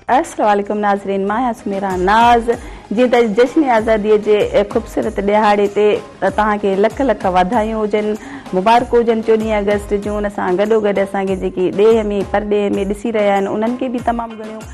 السلام عليڪم ناظرين مان آهيان سميرا ناز جيئن ته جشن آزادي جي خوبصورت ڏهاڙي تي توهان کي لک لک واڌايون هجن مبارڪون هجن 14 آگسٽ جون ان سان گڏو گڏ اسان کي جيڪي ڏيهه ۾ پرڏيهه ۾ ڏسي رهيا آهن انهن کي به تمام گهڻيون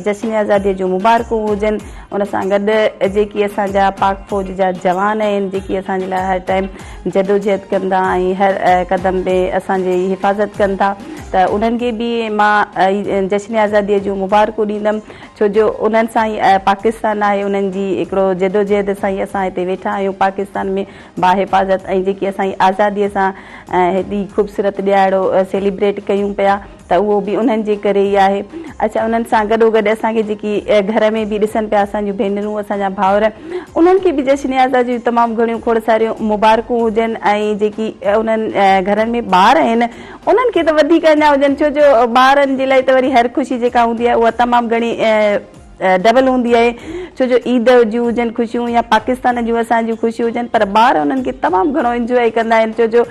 جشن آزادي جون مبارڪون هجن ان سان گڏ جيڪي اسان جا پاڪ فوج جا جوان آهن جيڪي اسان جي لاء هر ٽائيم جدوجهد ڪن ٿا ۽ هر قدم تي اسان جي حفاظت ڪن ٿا ته انهن کي به مان جشن آزادي جون مبارڪون ڏيندم ڇو جو انهن سان ئي پاڪستان آهي انهن جي هڪڙو جدوجهد سان ئي اسان هتي ويٺا آهيون پاڪستان ۾ باحفاظت ۽ جيڪي اسان هي آزادي سان هيڏي خوبصورت ڏهاڙو سيليبريٽ ڪيون پيا ته اهو به انهن جي ڪري ئي آهي اڇا انهن سان گڏو گڏ اسان کي جيڪي گهر ۾ به ڏسن پيا اسان جون ڀينرون اسان جا ڀائر انهن کي به جشن آزادي جون تمام گهڻيون کوڙ ساريون مبارڪون هجن ۽ جيڪي انهن گهرن ۾ ٻار آهن انهن کي ته وڌيڪ اڃا هجن ڇو جو ٻارن جي لاء ته وري هر خوشي جيڪا هوندي آهي اها تمام گهڻي ڊبل هوندي آهي ڇو جو عيد جون هجن خوشيون يا پاڪستان جون اسان جون خوشيون هجن پر ٻار انهن کي تمام گهڻو انجواء ڪندا آهن ڇو جو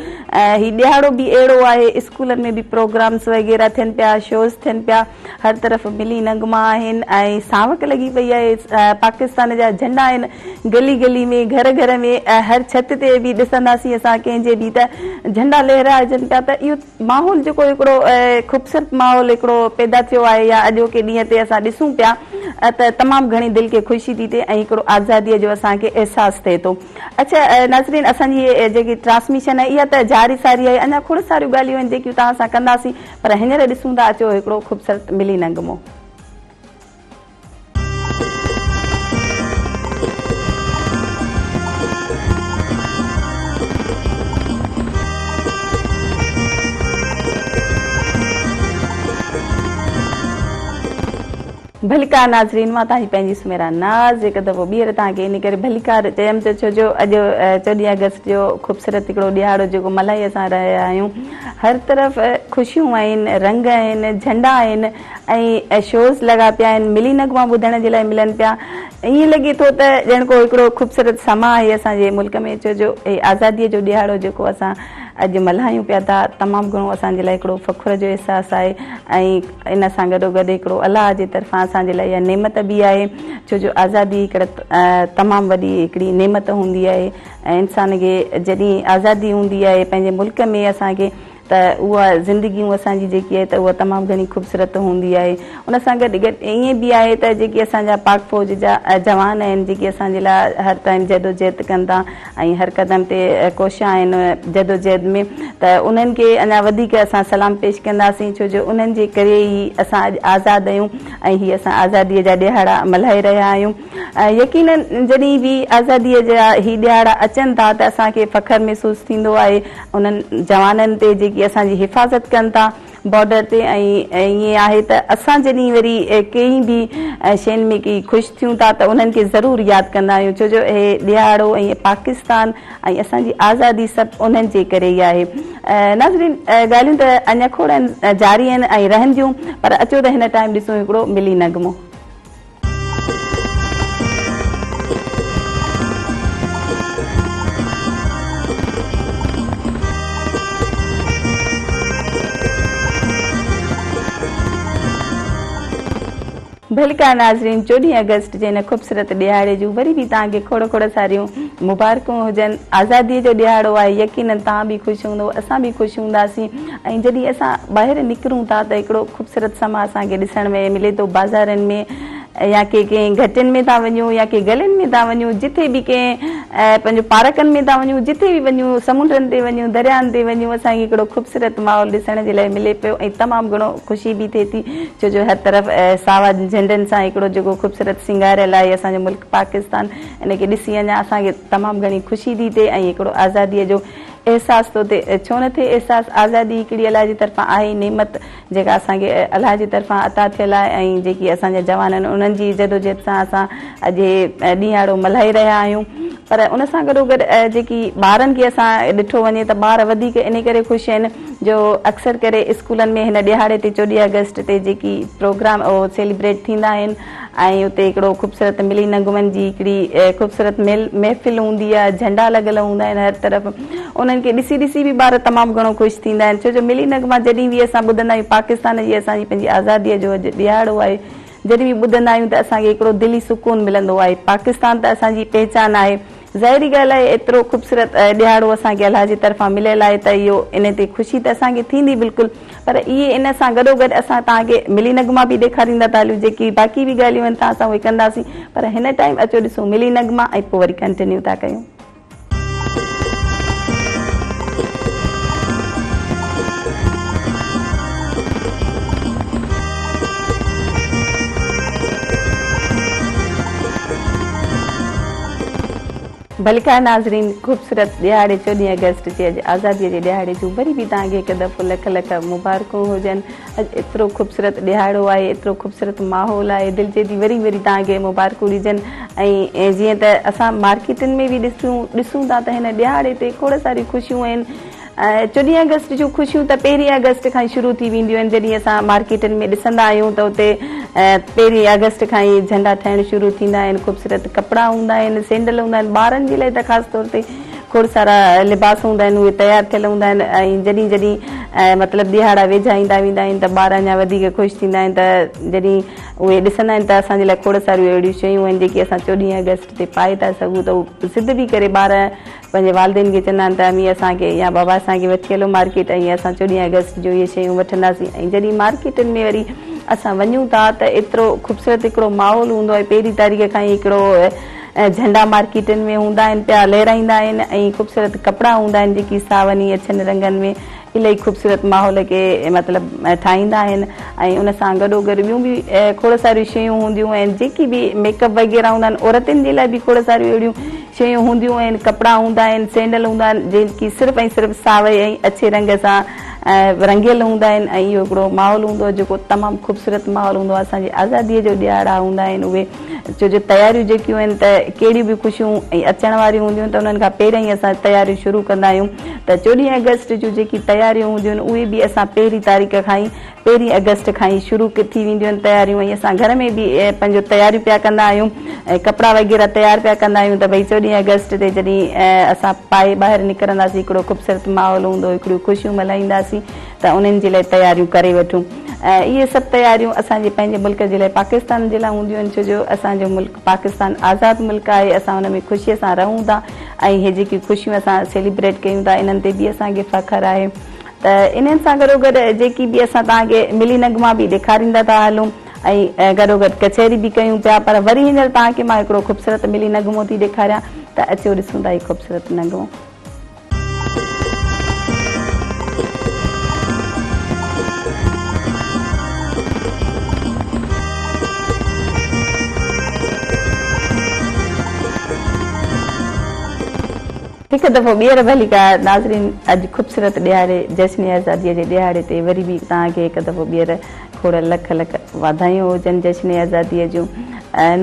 هي ڏهاڙو به اهڙو آهي اسڪولن ۾ به پروگرامس وغيره ٿين پيا شوز ٿين پيا هر طرف ملي نغما آهن ۽ ساوڪ لڳي پئي آهي پاڪستان جا جهنڊا آهن گلي گلي ۾ گهر گهر ۾ هر ڇت تي به ڏسنداسين اسان ڪنهن جي به ته جهنڊا لهرائجن پيا ته اهو ماحول جيڪو هڪڙو خوبصورت ماحول هڪڙو پيدا ٿيو آهي يا اڄوڪي ڏينهن تي اسان ڏسون پيا ته تمام گهڻي دل کي خوشي ٿي ٿئي ۽ هڪڙو آزاديء جو اسان کي احساس ٿئي ٿو. اڇا ناظرين اسان جي جيڪي ٽرانسميشن آهي اها ته جاري ساري آهي اڃا کوڙ ساريون ڳالهيون آهن جيڪيون توهان سان ڪنداسين پر هينئر ڏسون ٿا اچو هڪڙو خوبصورت ملي نغمو. ڀليڪار ناظرين مان توهان جي پنهنجي سميرا ناز هڪ دفعو ٻيهر توهان کي ان ڪري ڀليڪار چيم ته ڇو جو اڄ 14 آگسٽ جو خوبصورت هڪڙو ڏهاڙو جيڪو ملهائي اسان رهيا آهيون هر طرف خوشيون آهن رنگ آهن جهنڊا آهن ۽ شوز لڳا پيا آهن ملي نغما ٻڌڻ جي لاء ملن پيا ائين لڳي ٿو ته ڄڻ ڪو هڪڙو خوبصورت سما آهي اسان جي ملڪ ۾ ڇو جو هي آزادي جو ڏهاڙو جيڪو اسان اڄ ملهايون پيا ٿا تمام گهڻو اسان جي لاء هڪڙو فخر جو احساس آهي ۽ ان سان گڏو گڏ هڪڙو الله جي طرفان اسان جي لاء اها نعمت به آهي ڇو جو آزادي هڪڙي تمام وڏي هڪڙي نعمت هوندي آهي ۽ انسان کي جڏهن آزادي هوندي آهي پنهنجي ملڪ ۾ اسان کي ته اها زندگيون اسان جي جيڪي آهي ته اها تمام گهڻي خوبصورت هوندي آهي ان سان گڏ گڏ ائين به آهي ته جيڪي اسان جا پاڪ فوج جا جوان آهن جيڪي اسان جي لاء هر ٽائيم جدوجهد ڪن ٿا ۽ هر قدم تي ڪوشان آهن جدوجهد ۾ ته انهن کي اڃا وڌيڪ اسان سلام پيش ڪنداسين ڇو جو انهن جي ڪري ئي اسان اڄ آزاد آهيون ۽ هي اسان آزادي جا ڏهاڙا ملهائي رهيا آهيون يقينن جڏهن به آزادي جا هي ڏهاڙا اچن ٿا ته اسان کي فخر محسوس ٿيندو آهي انهن جوانن تي جيڪي اسان جي حفاظت ڪن ٿا بارڊر تي ۽ ائين آهي ته اسان جڏهن وري ڪنهن به شين ۾ ڪي خوش ٿيون ٿا ته انهن کي ضرور ياد ڪندا آهيون ڇو جو هي ڏهاڙو ۽ پاڪستان ۽ اسان جي آزادي سڀ انهن جي ڪري ئي آهي ناظرين ڳالهيون ته اڃا کوڙ آهن جاري آهن ۽ رهنديون پر اچو ته هن ٽائيم ڏسون هڪڙو ملي نغمو. ڀليڪار ناظرين 14 آگسٽ جي هن خوبصورت ڏهاڙي جون وري به توهان کي کوڙ کوڙ ساريون مبارڪون هجن آزادي جو ڏهاڙو آهي يقينن توهان به خوش هوندو اسان به خوش هونداسين ۽ جڏهن اسان ٻاهر نڪرون ٿا ته هڪڙو خوبصورت سما اسان کي ڏسڻ ۾ ملي ٿو بازارن ۾ يا ڪي ڪنهن گهٽين ۾ ٿا وڃون يا ڪي گلين ۾ ٿا وڃون جٿي به ڪنهن پنهنجو پارڪن ۾ ٿا وڃون جٿي به وڃون سمنڊن تي وڃون دريائن تي وڃون اسان کي هڪڙو خوبصورت ماحول ڏسڻ جي لاء ملي پيو ۽ تمام گهڻو خوشي به ٿئي ٿي ڇو جو هر طرف ساوا جهنڊن سان هڪڙو جيڪو خوبصورت سينگاريل آهي اسان جو ملڪ پاڪستان ان کي ڏسي اڃا اسان کي تمام گهڻي خوشي ٿي ٿئي ۽ هڪڙو آزادي جو احساس ٿو ٿئي ڇو نه ٿئي احساس آزادي هڪڙي الله جي طرفان آهي نعمت جيڪا اسان کي الله جي طرفان عطا ٿيل آهي ۽ جيڪي اسان جا جوان آهن انهن جي جدوجهد سان اسان اڄ هي ڏينهاڙو ملهائي رهيا آهيون. پر ان سان گڏو گڏ جيڪي ٻارن کي اسان ڏٺو وڃي ته ٻار وڌيڪ انهي ڪري خوش آهن جو اڪثر ڪري اسڪولن ۾ هن ڏهاڙي تي 14 آگسٽ تي جيڪي پروگرام سيليبريٽ ٿيندا آهن ۽ اتي هڪڙو خوبصورت ملي نغمن جي هڪڙي خوبصورت محفل هوندي آهي، جهنڊا لڳل هوندا آهن هر طرف انهن کي ڏسي ڏسي به ٻار تمام گهڻو خوش ٿيندا آهن ڇو جو ملي نغما جڏهن به اسان ٻڌندا آهيون پاڪستان جي اسان جي پنهنجي آزادي جو اڄ ڏهاڙو آهي جڏهن به ٻڌندا آهيون ته اسان کي هڪڙو دلي سڪون ملندو آهي پاڪستان ته اسان جي پهچان آهي ظاهري ڳالهه آهي ايترو خوبصورت ڏهاڙو اسان کي الله جي طرفان مليل آهي ته اهو ان تي خوشي ته اسان کي ٿيندي بلڪل پر اهي ان سان گڏو گڏ اسان توهان کي ملي نغما به ڏيکاريندا ٿا هلون جيڪي باقي به ڳالهيون آهن توهان سان اهي ڪنداسين پر هن ٽائيم اچو ڏسون ملي نغما ۽ پوء وري ڪنٽينيو ٿا ڪيون. ڀليڪار ناظرين خوبصورت ڏهاڙي 14 آگسٽ جي اڄ آزادي جي ڏهاڙي جون وري به توهان کي هڪ دفعو لک لک مبارڪون هجن اڄ ايترو خوبصورت ڏهاڙو آهي ايترو خوبصورت ماحول آهي دل چئي ٿي وري وري توهان کي مبارڪون ڏجن ۽ جيئن ته اسان مارڪيٽن ۾ به ڏسون ڏسون ٿا ته هن ڏهاڙي تي کوڙ ساريون خوشيون آهن 14 آگسٽ جون خوشيون ته پهرين آگسٽ کان ئي شروع ٿي وينديون آهن جڏهن اسان مارڪيٽن ۾ ڏسندا آهيون ته اتي پهرين آگسٽ کان ئي جهنڊا ٺهڻ شروع ٿيندا آهن خوبصورت ڪپڙا هوندا آهن سينڊل هوندا آهن ٻارن جي لاء ته خاص طور تي کوڙ سارا لباس هوندا آهن اهي تيار ٿيل هوندا آهن ۽ جڏهن جڏهن مطلب ڏهاڙا ويجها ايندا ويندا آهن ته ٻار اڃا وڌيڪ خوش ٿيندا آهن ته جڏهن اهي ڏسندا آهن ته اسان جي لاء کوڙ ساريون اهڙيون شيون آهن جيڪي اسان 14 آگسٽ تي پائي ٿا سگهون ته هو ضد به ڪري ٻار پنهنجي والدين کي چوندا آهن ته امي اسان کي يا بابا اسان کي وٺي هلو مارڪيٽ ۽ اسان 14 آگسٽ جون اهي شيون وٺنداسين ۽ جڏهن مارڪيٽن ۾ وري اسان وڃون ٿا ته ايترو خوبصورت هڪڙو ماحول هوندو آهي پهرين تاريخ کان ئي هڪڙو جهنڊا مارڪيٽن ۾ هوندا آهن پيا لهرائيندا آهن ۽ خوبصورت ڪپڙا هوندا آهن جيڪي ساون ۽ اڇن رنگن ۾ الاهي خوبصورت ماحول کي مطلب ٺاهيندا آهن ۽ ان سان گڏو گڏ ٻيون به کوڙ ساريون شيون هونديون آهن جيڪي به ميڪ اپ وغيره هوندا آهن عورتن جي لاء به کوڙ ساريون اهڙيون شيون هونديون آهن ڪپڙا هوندا آهن سينڊل هوندا آهن جيڪي صرف ۽ صرف ساوي ۽ اڇي رنگ سان رنگيل هوندا آهن ۽ اهو هڪڙو ماحول هوندو آهي جيڪو تمام خوبصورت ماحول هوندو آهي اسان جي آزادي جو ڏهاڙا هوندا آهن اهي ڇو جو تياريون جيڪيون آهن ته ڪهڙيون به خوشيون ۽ اچڻ واريون هونديون آهن ته انهن کان پهريان ئي اسان تياريون شروع ڪندا آهيون ته 14 آگسٽ جون جيڪي تياريون هونديون آهن اهي به اسان پهرين تاريخ کان ئي پهرين آگسٽ کان ئي شروع ٿي وينديون آهن تياريون ۽ اسان گهر ۾ به پنهنجو تياريون پيا ڪندا آهيون ۽ ڪپڙا وغيره تيار پيا ڪندا آهيون ته ڀئي 14 آگسٽ تي جڏهن اسان پائي ٻاهر نڪرنداسين هڪڙو خوبصورت ماحول هوندو هڪڙيون خوشيون ملهائينداسين ته انهن جي لاء تياريون ڪري وٺون ۽ اهي سڀ تياريون اسان جي پنهنجي ملڪ جي لاء پاڪستان جي لاء هونديون آهن ڇو جو اسان جو ملڪ پاڪستان آزاد ملڪ آهي اسان ان ۾ خوشي سان رهون ٿا ۽ هي جيڪي خوشيون اسان سيليبريٽ ڪيون ٿا انهن تي به اسان کي فخر آهي ته انهن سان گڏو گڏ جيڪي به اسان توهان کي ملي نغما به ڏيکاريندا ٿا هلون ۽ گڏو گڏ ڪچهري به ڪيون پيا پر وري هينئر توهان کي مان هڪڙو خوبصورت ملي نغمو ٿي ڏيکاريان ته اچو ڏسون ٿا هي خوبصورت نغمو. هڪ دفعو ٻيهر ڀليڪار ناظرين اڄ خوبصورت ڏهاڙي جشن آزادي جي ڏهاڙي تي وري به توهان کي هڪ دفعو ٻيهر کوڙ لک لک واڌايون هجن جشن آزادي جون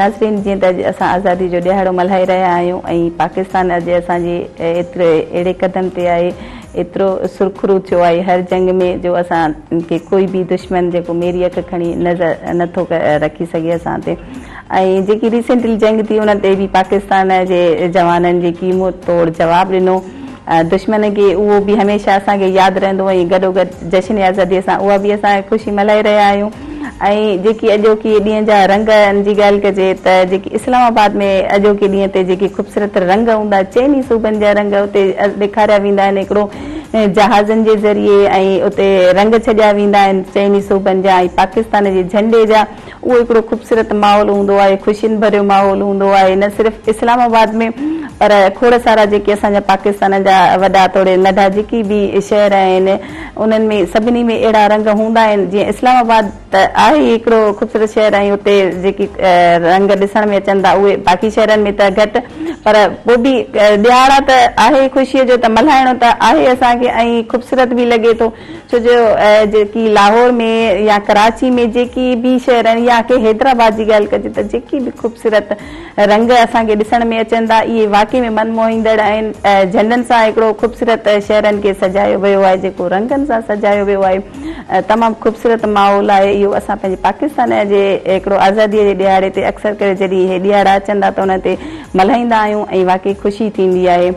ناظرين جيئن ته اڄ اسان آزادي جو ڏهاڙو ملهائي رهيا آهيون ۽ پاڪستان اڄ اسان جي ايتري اهڙي قدم تي آهي ايترو سرخرو ٿيو آهي هر جنگ ۾ جو اسان کي ڪوئي به دشمن جيڪو ميري اک کڻي نظر نٿو رکي سگهي اسان تي ۽ جيڪي ريسينٽلي جنگ ٿي ان تي به پاڪستان جي جوانن جيڪي منهن توڙ جواب ڏنو دشمن کي اهو به هميشه اسان کي ياد رهندو ۽ گڏوگڏ جشن آزادي سان اها به اسان خوشي ملهائي رهيا آهيون ۽ جيڪي اڄوڪي ڏينهن جا رنگن جي ڳالهه ڪجي ته جيڪي اسلام آباد ۾ اڄوڪي ڏينهن تي جيڪي خوبصورت رنگ هوندا چئني صوبن جا رنگ اتي ڏيکاريا ويندا آهن هڪڙو جهازن جي ذريعي ۽ اتي رنگ ڇڏيا ويندا آهن چئني صوبن جا ۽ پاڪستان جي جهنڊي جا اهو هڪڙو خوبصورت ماحول هوندو آهي، خوشين ڀريو ماحول هوندو آهي، نه صرف اسلام آباد ۾ پر کوڙ سارا جيڪي اسان جا پاڪستان جا وڏا توڙي ننڍا جيڪي به شهر آهن انهن ۾ سڀني ۾ اهڙا رنگ هوندا آهن جيئن اسلام آباد ته آهي ئي هڪڙو خوبصورت شهر ۽ اتي جيڪي رنگ ڏسڻ ۾ اچن ٿا اهي باقي شهرن ۾ ته گهٽ پر پوء به ڏهاڙا ته آهي خوشيء جو ته ملهائڻو ته آهي اسان کي ۽ خوبصورت به لڳي ٿو. ڇو جو جيڪي لاهور ۾ يا ڪراچي ۾ جيڪي به شهر آهن يا ڪي حيدرآباد جي ڳالهه ڪجي ته جيڪي به خوبصورت رنگ اسان کي ڏسڻ ۾ اچن ٿا اهي واقعي ۾ من موهيندڙ آهن. جهنڊن سان هڪڙو خوبصورت شهرن کي سجايو ويو آهي جيڪو رنگن سان سجايو ويو آهي تمام خوبصورت ماحول آهي اهو اسان پنهنجي پاڪستان جي هڪڙو آزادي جي ڏهاڙي تي اڪثر ڪري جڏهن اهي ڏهاڙا اچن ٿا ته ان تي ملهائيندا آهيون ۽ واقعي خوشي ٿيندي آهي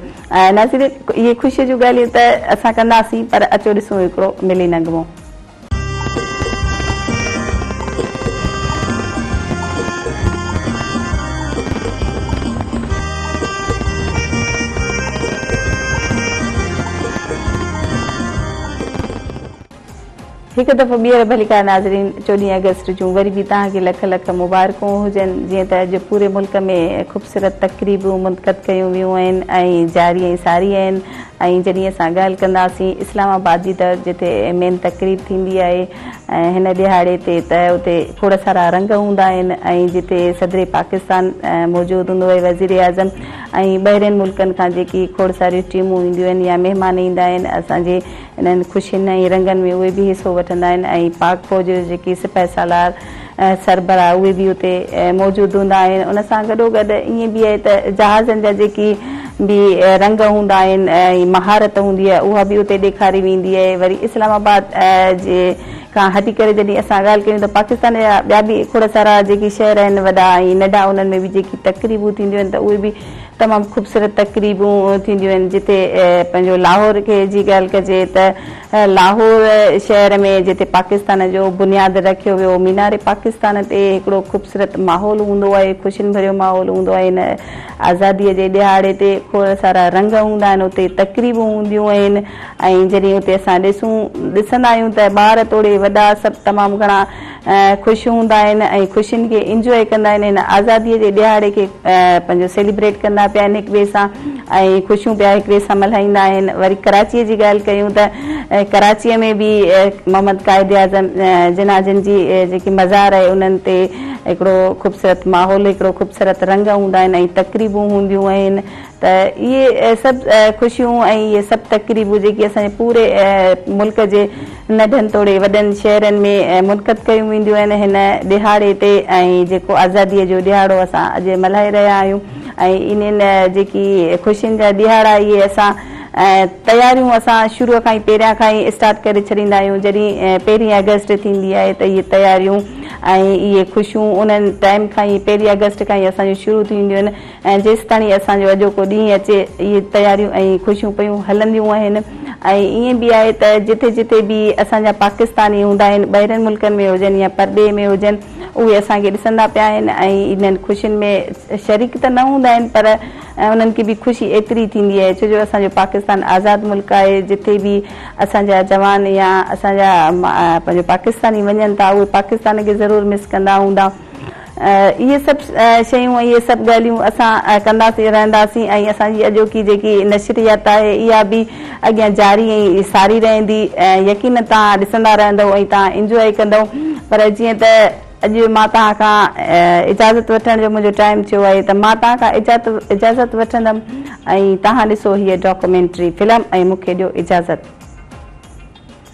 ناظرين اهي خوشي جون ڳالهيون ته اسان ڪنداسين پر اچو ڏسون هڪڙو ملي نغمو. هڪ دفعو ٻيهر ڀليڪار ناظرين 14 آگسٽ جون وري به توهان کي لک لک مبارڪون هجن جيئن ته اڄ پوري ملڪ ۾ خوبصورت تقريبون منعقد ڪيون ويون آهن ۽ جاري ۽ ساري آهن ۽ جڏهن اسان ڳالهه ڪنداسين اسلام آباد جي ته جتي مين تقريب ٿيندي آهي ۽ هن ڏهاڙي تي ته اتي کوڙ سارا رنگ هوندا آهن ۽ جتي صدر پاڪستان موجود هوندو آهي وزير اعظم ۽ ٻاهرين ملڪن کان جيڪي کوڙ ساريون ٽيمون اينديون آهن يا مهمان ايندا آهن اسان جي انهن خوشين ۽ رنگن ۾ اهي به حصو وٺندا آهن ۽ پاڪ فوج جو جيڪي سپهه سالار سربراهه اهي به اتي موجود هوندا آهن ان سان گڏو گڏ ائين به آهي ته جهازن جا جيڪي به رنگ هوندا آهن ۽ مهارت هوندي آهي اها به اتي ڏيکاري ويندي آهي وري اسلام آباد جي کان هٽي ڪري جڏهن اسان ڳالهه ڪيون ته پاڪستان جا ٻيا به کوڙ سارا جيڪي شهر آهن وڏا ۽ ننڍا انهن ۾ به جيڪي تقريبون ٿينديون آهن ته اهي به تمام خوبصورت تقريبون ٿينديون آهن جتي پنهنجو لاهور کي جي ڳالهه ڪجي ته لاهور شهر ۾ جتي پاڪستان جو بنياد رکيو ويو مينار پاڪستان تي هڪڙو خوبصورت ماحول هوندو آهي خوشين ڀريو ماحول هوندو آهي هن آزادي جي ڏهاڙي تي کوڙ سارا رنگ هوندا آهن اتي تقريبون هونديون آهن ۽ جڏهن اتي اسان ڏسون ڏسندا آهيون ته ٻار توڙي وڏا سڀ تمام گهڻا خوش هوندا آهن ۽ خوشين کي انجواء ڪندا آهن هن آزادي جي ڏهاڙي کي پنهنجو سيليبريٽ ڪندا پيا آهن هڪ ٻئي سان ۽ خوشيون پيا هڪ ٻئي سان ملهائيندا آهن وري ڪراچي جي ڳالهه ڪيون ته ڪراچي ۾ به محمد قائد اعظم جناح جن جي جيڪي مزار آهي انهن تي هڪڙو خوبصورت ماحول هڪڙو خوبصورت رنگ هوندا آهن ۽ تقريبون هونديون آهن ته اهي سڀ خوشيون ۽ اهي سڀ تقريبون جيڪي اسان جي پوري ملڪ جي ننڍن توڙي وڏن شهرن ۾ منعقد ڪيون وينديون آهن هن ڏهاڙي تي ۽ جيڪو آزاديء جو ڏهاڙو اسان اڄ ملهائي رهيا آهيون ۽ انهن جيڪي خوشين جا ڏهاڙا اهي اسان تياريون اسان شروع کان ئي پهريان کان ئي اسٽارٽ ڪري ڇڏيندا آهيون جڏهن پهرين آگسٽ ٿيندي آهي ته اهي تياريون ۽ اهي خوشيون انهن ٽائيم کان ئي پهرين آگسٽ کان ئي اسان جون شروع ٿي وينديون آهن ۽ جيستاڻي اسان جو اڄوڪو ڏينهن اچي اهي تياريون ۽ خوشيون پيون هلنديون آهن ۽ ائين به آهي ته جٿي جٿي به اسان جا پاڪستاني هوندا آهن ٻاهرين ملڪن ۾ هجن يا پرڏيهه ۾ هجن اهي اسان کي ڏسندا پيا آهن ۽ انهن خوشين ۾ شريڪ ته نه هوندا آهن پر انهن کي به خوشي ايتري ٿيندي آهي ڇو جو اسان جو پاڪستان آزاد ملڪ آهي جٿي به اسان جا جوان يا اسان جا پنهنجو پاڪستاني وڃن ٿا اهي پاڪستان کي ضرور مس ڪندا هوندا. اهي سڀ شيون ۽ اهي سڀ ڳالهيون اسان ڪنداسين رهنداسين ۽ اسان جي اڄوڪي جيڪي نشريات آهي اها به اڳيان جاري ۽ ساري رهندي يقينن توهان ڏسندا رهندؤ ۽ توهان انجواء ڪندؤ پر جيئن ته اڄ مان توهان کان اجازت وٺڻ جو منهنجو ٽائيم ٿيو آهي ته مان توهان کان اجازت وٺندم ۽ توهان ڏسو هيء ڊاڪومينٽري فلم ۽ مون کي ڏيو اجازت.